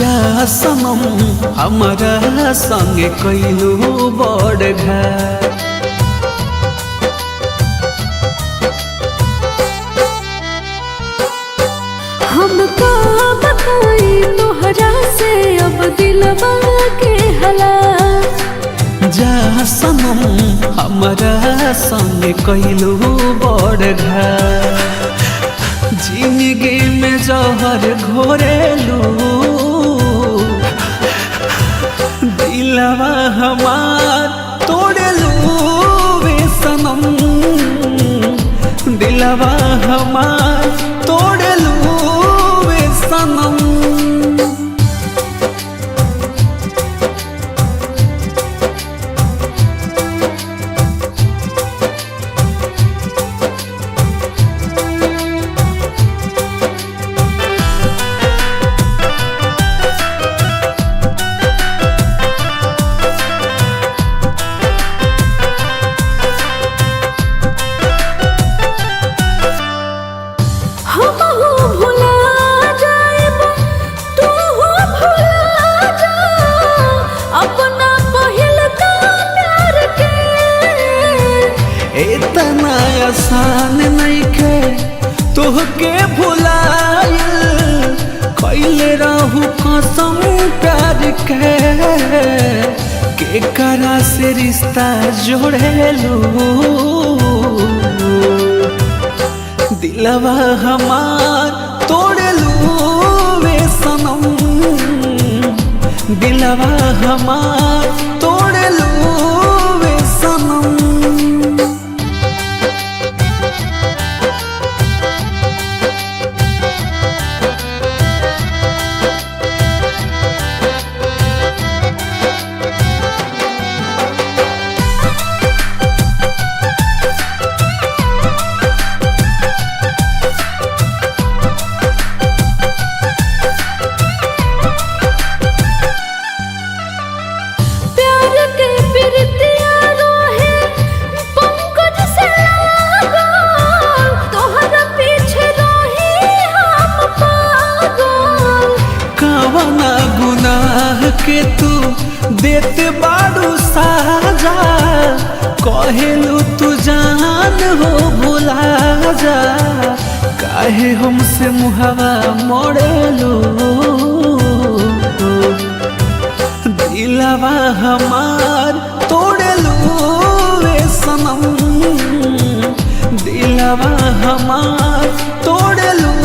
जा सनम हमारा संग कैलू बड़ घात। हमका बताई तोहरा से अब दिलवा के हालात। जा सनम हमारा संग कैलू बड़ घात। जिंदगी में जहर घोरेलू दिलवा हमार तोड़लू वे सनम, दिलवा हमार तोड़लू वे सनम। हमहू भुला जाएब तू भुला जा अपना पहिल का प्यार के। इतना आसान नइखे तोहके भुलाइल, खइले रहू कसम प्यार के केकरा से रिश्ता जोड़ेलू। दिलवा हमार तोड़लू वे सनम, दिलवा हमार तोड़लू वे सनम। प्यार के प्रीतिया रोहे पंकज से लागल, तोहरा पीछे रही हम पागल। कवना गुनाह के तू देत बाड़ू साजा, कहेलू तू जान हो भुला जा, काहे हमसे मुहवा मोड़ेलू। दिलवा हमार तोड़लू वे सनम, दिलवा हमार तोड़लू।